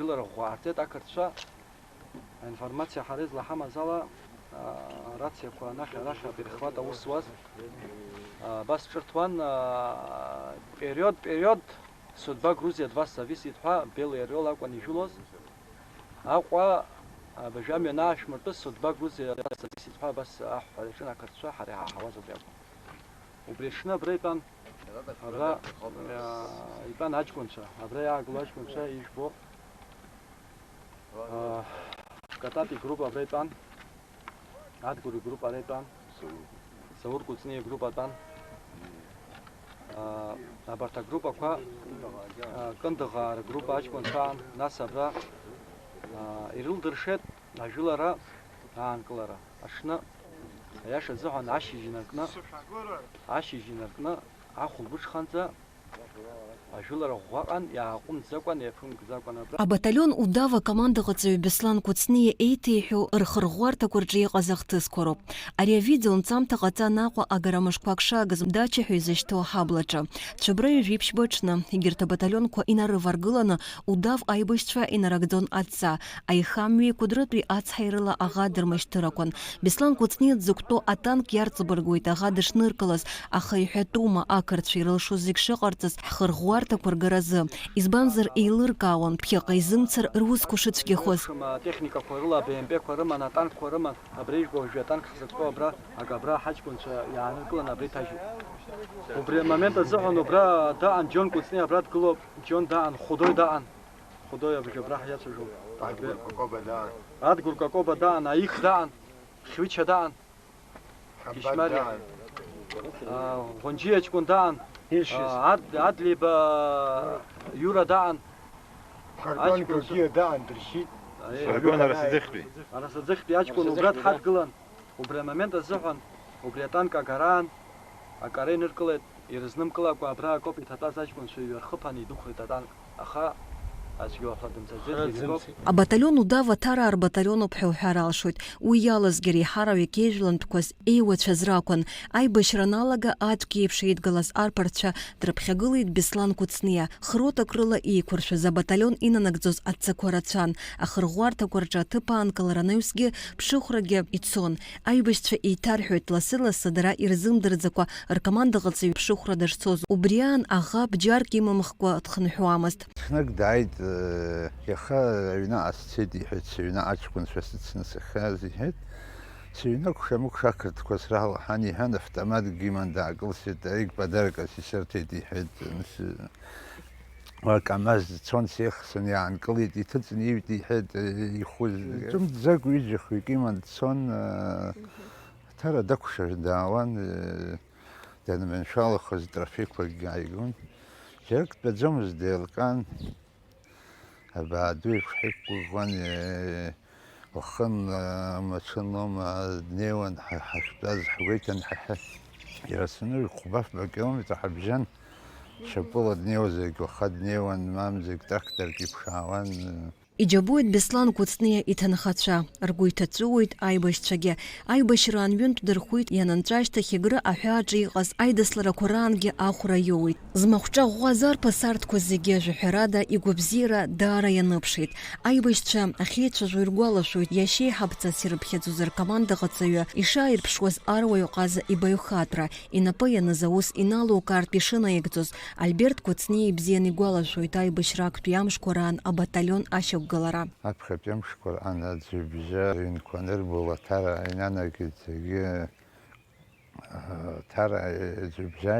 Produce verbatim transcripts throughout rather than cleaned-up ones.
Жәылара ӷәӷәа аарҵеит ақырҭцәа. Аинформациа ҳара излаҳамаз ала, а, арациақәа анахь-арахь абирхуат аус зуаз, а, абас ҿырҭуан, а, период, период, судьба Грузии от вас зависит ҳәа Белый орел акәын ижәылоз. Аҟәа, а, абыржәы амҩа анаашәмыртәыз, судьба Грузии от вас зависит ҳәа абас аҳәҳәара иаҿын ақырҭцәа, ҳара иҳаҳауаз убри акәын. Убри аҽны абра итәан, абра, а, итәан аҷкәынцәа, абра иаагыло аҷкәынцәа ижәбо, а, Катапи группа абра итәан, Адгәыр игруппа ара итәан, Заур Кәыҵниа игруппа атәан, а, абарҭ агруппақәа, а, Кындыӷаа ргруппа аҷкәынцәа аан, нас абра, а, ирылдыршеит ажәылара аанкылара. Аҽны, аиаша азыҳәан, ашьыжь инаркны, ашьыжь инаркны ахәылбыҽханӡа ажәылара ӷәӷәаҟан, иааҟәымҵӡакәан, еиԥымкӡакәан абра. Абаталион Удав акомандаҟаҵаҩ Беслан Кәыҵниа еиҭеиҳәо рхырӷәӷәарҭақәа рҿы иҟаз ахҭысқәа роуп. Ари авидео нҵамҭа ҟаҵан Аҟәа агара мышқәак шаагаз дача ҳәа изышьҭоу аҳаблаҿы. Цәыбра ҩажәи ԥшьба аҽны, егьырҭ абаталионқәа инарываргыланы, Удав аибашьцәа инарыгӡон адҵа, аихамҩеи Кәыдрытәи ацҳаирыла аӷа дырмышьҭырақәан. Беслан Кәыҵниа дзықәтәоу атанк иарҵабыргуеит аӷа дышныркылаз, аха иҳәатәума ақырҭцәа ирылшоз зегь шыҟарҵаз ҳхырӷәӷәарҭақәа ргаразы? Избанзар, еилыркаауан, ԥхьаҟа изымцар русқәа шыцәгьахоз. Атехникақәа рыла, БМП-қәа рыман, атанкқәа рыман, абра ижәбо уажәы атанк ҳзықәтәоу абра, ак абра ҳаҷкәынцәа иааныркыланы абра иҭажьуп. Убри амомент азыҳәан убра даан Џьон Кәыҵниа, абра дгылоуп, Џьон даан, Хәыдои даан. Хәыдои абжьы абра ҳиацәажәон. Адгәыр Какоба даан. Адгәыр Какоба даан, Аих даан, Хьвича даан, Ишмариа. Даан. А, Ӷәанџьиа ҷкәын даан. Ишис. А, Ад-, Адлеиба Иура даан. Ҳаргон Аҷкәын Гагиа даан, дыршьит. Аиеи. Ҳаргон Арасаӡыхьтәи. Арасаӡыхьтәи аҷкәын убра дҳадгылан. Убри амомент азыҳәан, убри атанк агаран, акара иныркылеит, ирызнымкылакәа абра акоуп иҭатәаз аҷкәынцәа иҩархыԥан идәықәлеит атанк, аха аӡәгьы уаҳа дымцаӡеит, зегь акоуп. Абаталион Удав Аҭараа рбаталионуп ҳәа уҳәар алшоит. Уи иалазгьы реиҳараҩык ижәлантәқәаз еиуацәаз ракәын. Аибашьра аналага аӡәк иеиԥш еидгылаз арԥарцәа дрыԥхьагылеит Беслан Кәыҵниа. Хротак рыла еиқәыршәыз абаталион инанагӡоз адҵақәа рацәан. Ахырӷәӷәарҭақәа рҿы аҭыԥ аанкылара анаҩсгьы ԥшыхәрагьы ицон. Аибашьцәа еиҭарҳәоит, лассы-лассы дара ирзымдырӡакәа ркомандаҟаҵаҩ ԥшыхәра дышцоз. Убри аан аӷа бџьарк имамхкәа дхынҳәуамызт. Знык дааит, э, иаха аҩныҟа сцеит, иҳәеит, сыҩны аҷкәынцәа сыцны сахьааз, иҳәеит. Сыҩны акәша-мыкәша ақырҭқәа сралаҳан, иҳәан, автоматгьы иман даакылсит, аик подаркас исырҭеит, иҳәеит, нас, уа КамАЗ цон, сеихсын, иаанкылеит, иҭыҵны иҩт, иҳәеит, ихәыз. Ҿымҭӡакәа ҩыџьа-хҩык иман дцон, Аҭара дакәшар даауан, данманшәалахоз трофеқәакгьы ааигон. Џьарак дтәаӡомызт, деилкаан, абаа ду еиԥш ҳаиқәгәыӷуан, уахынла, мачынлома днеиуан, ҳа-, ҳахьтәаз ҳгәеиҭан, ҳа-, ҳа-, иара саныжә хәба-фба километр ҳабжьан, шьапыла днеиуазаргь, уаха днеиуан, мамзаргь тракторк иԥшаауан. Иџьабоит Беслан Кәыҵниа иҭынхацәа, ргәы иҭаҵәыуоит аибашьцәагьы. Аибашьраан ҩынтә дырхәит, ианынҵәа ашьҭахь Егры аҳәааҿы иҟаз аидысларақәа раангьы ахәра иоуит. Змахәҿа ӷәӷәаз арԥыс арҭқәа зегьы ажәаҳәарада игәабзиара даара ианыԥшит. Аибашьцәа ахьеицәажәо иргәалашәоит, иашьеиҳабҵас ирыԥхьаӡоз ркомандаҟаҵаҩы ишааирԥшуаз аруаҩ ҟаза ибаҩхатәра, инапы ианыз аус иналукаартә ишынаигӡоз, Альберт Кәыҵниа ибзианы игәалашәоит аибашьра актәи амшқәа раан абаталион ашьақәгылара. Аԥхьатәи амшқәа раан аӡҩыбжьа рыҩнқәа анырбо, Аҭара инанагеит зегьы, Аҭара аӡҩыбжьа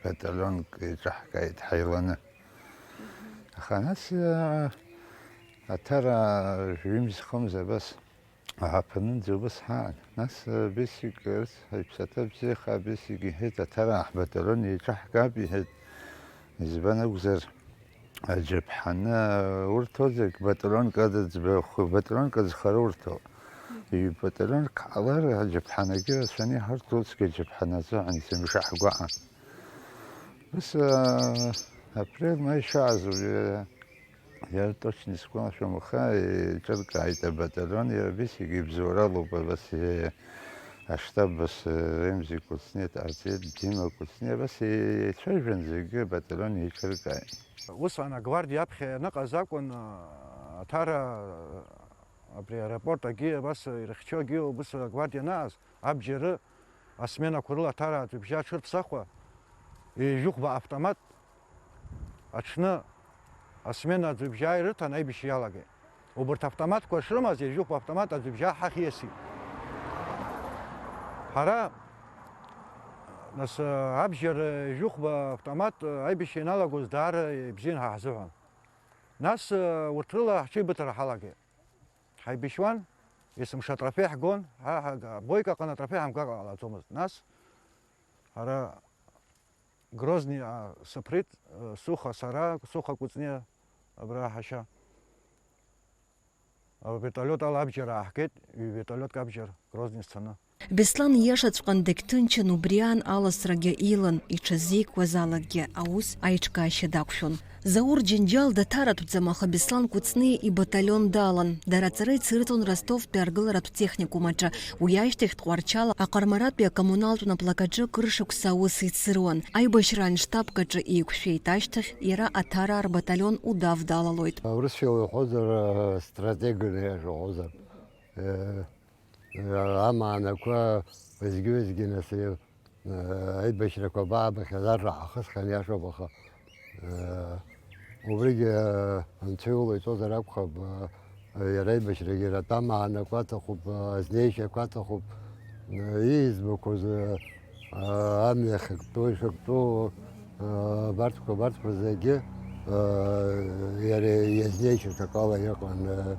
баталионк еиҿаҳкааит ҳаиланы. Аха нас, Аҭара жәимз-хымз абас Ааԥынынӡа убас ҳаан. Нас, э, Бесик, э, рыцҳа, иԥсаҭа бзиахаа, Бесик иҳәеит, Аҭараа ҳбаталион еиҿаҳкаап, иҳәеит. Избан акәзар, аџьаԥҳаны, э, урҭоу зегь баталионк аӡбахә, баталионк аӡхара урҭоу. Ҩ-баталионк ҳҟалар, аџьаԥҳанагьы рацәаны иҳарҭо, усгьы аџьаԥҳаны азыҳәан зымша ҳгәаҟа. Ус, э, апрель, маи шәааз уи, Иара точно исгәалашәом, аха еиҿыркааит абаталион, иара Бесик ибзоуралоуп, абас, э, аштаб, абас, э, Ремзи Кәыҵниа дҟарҵеит, Дима Кәыҵниа, абас еицәажәан зегьы абаталион еиҿыркааит. Усҟан агвардиа аԥхьа ианыҟаз акәын, а, Аҭара, абри аеропорт агьы, абас ирыхьчо агьы, убыс агвардиа анааз, абџьары асменақәа рыла Аҭара аӡҩыбжьа аҽырԥсахуа, ҩажәихәба автомат аҽны асмена аӡҩыбжьаа ирыҭан аибашьра иалагеит. Убырҭ автоматқәа шрымаз, ҩажәихәба автомат аӡҩыбжьаа ҳахь ииасит. Ҳара, нас, абџьар ҩажәихәба автомат аибашьра ианалагоз даара ибзиан ҳа ҳзыҳәан. Нас, урҭ рыла ҳҽеибыҭара ҳалагеит. Ҳаибашьуан, есымша атрофеи ҳгон, ҳа, ҳа, Бойко аҟны атрофеи ҳамгар ҟалаӡомызт. Нас, ҳара Грозни, а, сыԥрит, а, Суха сара, Суха Кәыҵниа, абра ҳашьа. Авертолиот ала абџьар ааҳгеит, ҩ-вертолиотк абџьар Грозни сцаны. Беслан ииашаҵәҟьан дагьҭынчын, убри аан аласрагьы илан, иҽазикуаз алакгьы аус аиҿкаашьа дақәшәон. Заур Џьынџьал даҭаратәӡам, аха Беслан Кәыҵниа ибаталион далан. Дара аҵара ицәырҵуан Ростовтәи аргыларатә техникум аҿы. Уи ашьҭахь Тҟәарчал аҟармаратәи акоммуналтә наплакаҿы кыр шықәса аус ицыруан. Аибашьра анштабк аҿы еиқәшәеит. Ашьҭахь иара Аҭараа рбаталион Удав далалоит. Урысшәала уҳәозар, стратегны иашәа уҳәозар, э, э, амаанақәа уеизгьы-уеизгьы нас, э, аибашьрақәа баабахьаз арра ҳахысхьан иашоуп, аха, э, убригьы, э, анцәа иулеиҵозар акәхап, э, иара аибашьрагьы иара атәы амаанақәа аҭахуп, э, азнеишьақәа аҭахуп, э, ииӡбақәоз, э, э, амҩа ахьактәу, ишактәу, э, абарҭқәа, абарҭқәа зегьы, э, иара иазнеишьақәак ала иҟан, э,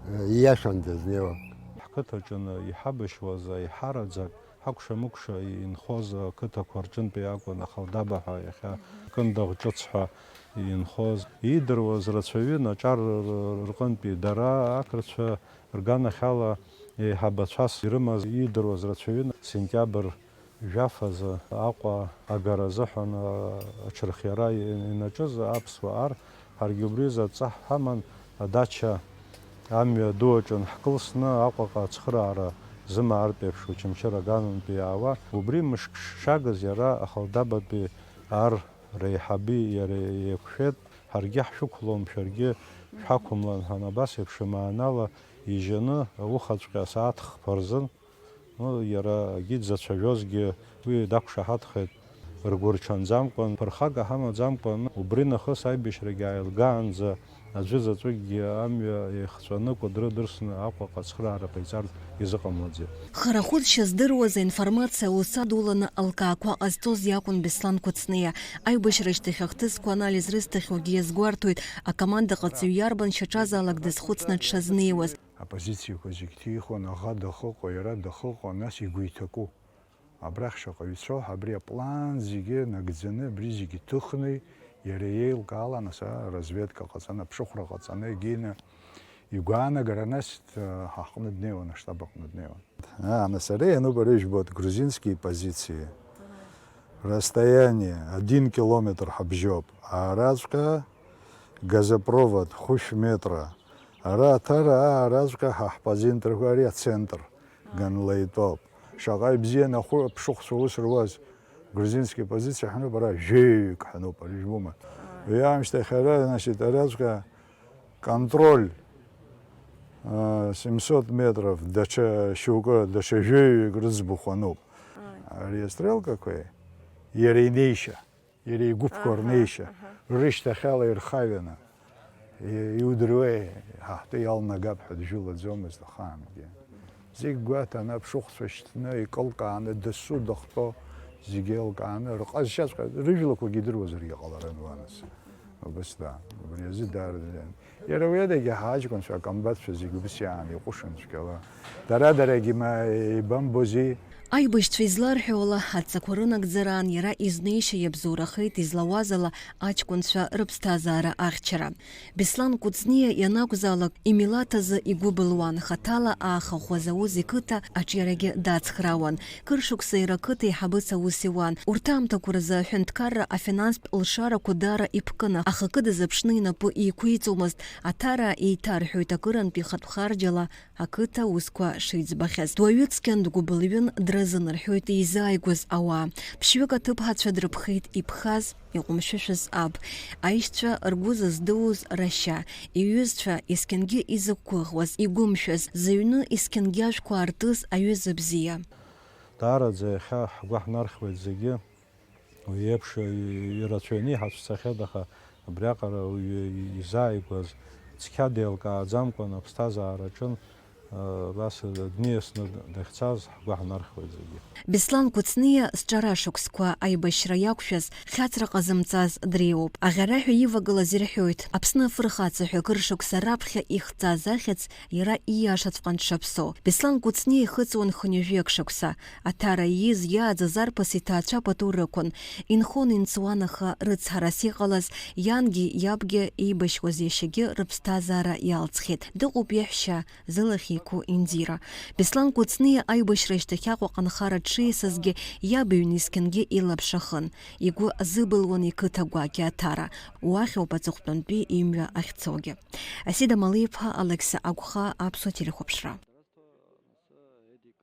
э, ииашан дазнеиуа. Ҳқыҭаҿы иҳабашьуаз аиҳараӡак ҳакәша-мыкәша инхоз ақыҭақәа рҿынтәи акәын, Ахалдаба ҳәа иахьа Кындыӷ ҿыц ҳәа инхоз. Иидыруаз рацәаҩын аҿар р-, рҟынтәи. Дара ақырҭцәа рганахьала еиҳабацәас ирымаз иидыруаз рацәаҩын. Сентиабр жәаф азы Аҟәа агара азыҳәан, а, аҽырхиара инаҿыз аԥсуа ар, ҳаргьы убри азы адҵа ҳаман, адача амҩа ду аҿы ҳкылсны Аҟәаҟа ацхыраара зымаартә еиԥш Очамчыра аганынтәи иаауа. Убри мышк шагыз иара Ахалдабатәи ар реиҳаби иареи еиқәшәеит, ҳаргьы ҳшәықәлом, шәаргьы шәҳақәымлан ҳәа абас еиԥш амаанала ижьаны аухаҵәҟьа асааҭ хԥа рзын, ну, иара агьи дзацәажәозгьы уи дақәшаҳаҭхеит, ргәы рҽанӡамкәан, ԥырхага ҳамаӡамкәан, убри нахыс аибашьрагьы ааилгаанӡа аӡәы заҵәыкгьы амҩа еихҵәаны Кәыдры дырсны Аҟәаҟа ацхыраара ҟаиҵартә изыҟамлаӡеит. Харахәыцшьа здыруаз аинформациа аус адуланы алкаақәа ҟазҵоз иакәын Беслан Кәыҵниа. Аибашьра ашьҭахь ахҭысқәа анализ рызҭахьоугьы иазгәарҭоит, акомандаҟаҵаҩ иарбан шьаҿазаалак дазхәыцны дшазнеиуаз. Апозициақәа зегь ҭихуан, аӷа дахыҟоу, иара дахыҟоу, нас игәы иҭаку. Абрахь шаҟаҩ ицо, абри аплан зегьы нагӡаны, абри зегьы ҭыхны, иара иеилкаала, нас, а, разведка ҟаҵаны, аԥшыхәра ҟаҵаны, егьины игәаанагара, нас, д-, ҳа ҳҟны днеиуан, аштаб аҟны днеиуан. А, нас ара иануп, ари жәбоит, грузинские позиции. Расстояние один километр ҳабжьоуп. Араҵәҟьа газопровод хәышә метра. Ара аҭара, а, араҵәҟьа ҳа ҳпозициақәа, ари ацентр. Ганла итәоуп. Шаҟа ибзиан ахәы аԥшыхәцәа ус руаз. Грузинский позициа ҳануп, ара жәаҩык ҳануп, ари жәбома. Уи аамышьҭахь ара, значит, араҵәҟьа контроль, а, семьсот метров, даҽа шьоукы, даҽа жәаҩык рыӡбахә ануп. Ари астрелкақәеи иара инеишьа. Иара игәыԥқәа Аҳа, рнеишьа, аҳа. Рышьҭахьала ирхаҩаны, и-, иудыруеи, ҳа ҳтәы иалнагап ҳәа джәылаӡомызт ахаангьы. Зегь гәаҭаны, аԥшыхәцәа шьҭны, икылкааны, дасу дахьтәоу зегьы еилкааны, рҟазшьаҵәҟьа, рыжәлақәагьы идыруазаргьы ҟаларын уаназы. Убас да, убри азы даараӡа. Иара уи адагьы ҳаҷкәынцәа, акомбатцәа зегьы убыс иаан иҟәышын цәгьала. Дара-дарагьы ма еибамбози. Аибашьцәа изларҳәо ала, адҵақәа рынагӡараан иара изнеишьа иабзоурахеит излауаз ала аҷкәынцәа рыԥсҭазаара ахьчара. Беслан Кәыҵниа ианакәзаалак имилаҭ азы игәы былуан, хаҭала аахахәаз аус иқыҭа аҿиарагьы дацхраауан. Кыр шықәса иара ақыҭа еиҳабыс аус иуан. Урҭ аамҭақәа рзы аҳәынҭқарра афинанстә лшарақәа даара иԥкын, аха акы дазыԥшны инапы еиқәиҵомызт. Аҭара еиҭарҳәоит акырынтә ихатә харџьала ақыҭа аусқәа шиӡбахьаз. Дуаҩы цқьан дгәыбылҩын, дразын рҳәоит еизааигәаз ауаа. Ԥшьҩык аҭыԥҳацәа дрыԥхеит иԥхаз, иҟәымшәышәыз аб. Аишьцәа ргәы зыздыуз рашьа, иҩызцәа есқьынгьы изықәгәыӷуаз, игәымшәаз, зыҩны есқьынгьы ашәқәа аартыз аҩыза бзиа. Даараӡа иахьа ҳгәы ҳнархуеит зегьы. Уи еиԥш ирацәаҩны иҳацәцахьеит, аха абриаҟара уаҩы изааигәаз цқьа деилкааӡамкәан аԥсҭазаараҿын, а, абас дниасны дахьцаз ҳгәы ҳнархуеит зегьы. Беслан Кәыҵниа зҿара шықәсқәа аибашьра иақәшәаз, хьаҵра ҟазымҵаз дреиуоуп. Аӷьараҳәа ивагылаз ирҳәоит, Аԥсны афырхаҵа ҳәа акыр шықәса раԥхьа ихҵаз ахьӡ иара ииашаҵәҟьан дшаԥсоу. Беслан Кәыҵниа ихыҵуан хынҩажәи ак шықәса. Аҭара ииз, иааӡаз арԥыс иҭаацәа пату рықәын. Инхон-инҵуан, аха рыцҳарас иҟалаз иангьы иабгьы, иибашьуаз иашьагьы рыԥсҭазаара иалҵхьеит. Дыҟоуп иаҳәшьа, зылахь еиқәу Индира. Беслан Кәыҵниа аибашьра ашьҭахь Аҟәаҟа анхара дшиасызгьы, иаб иҩны есқьынгьы илаԥш ахын. Игәы азыбылуан иқыҭа гәакьа Аҭара. Уахьоуп аҵыхәтәантәи имҩа ахьцогьы. Асида Малиԥа, Алықьса Агәхаа, Аԥсуа телехәаԥшра.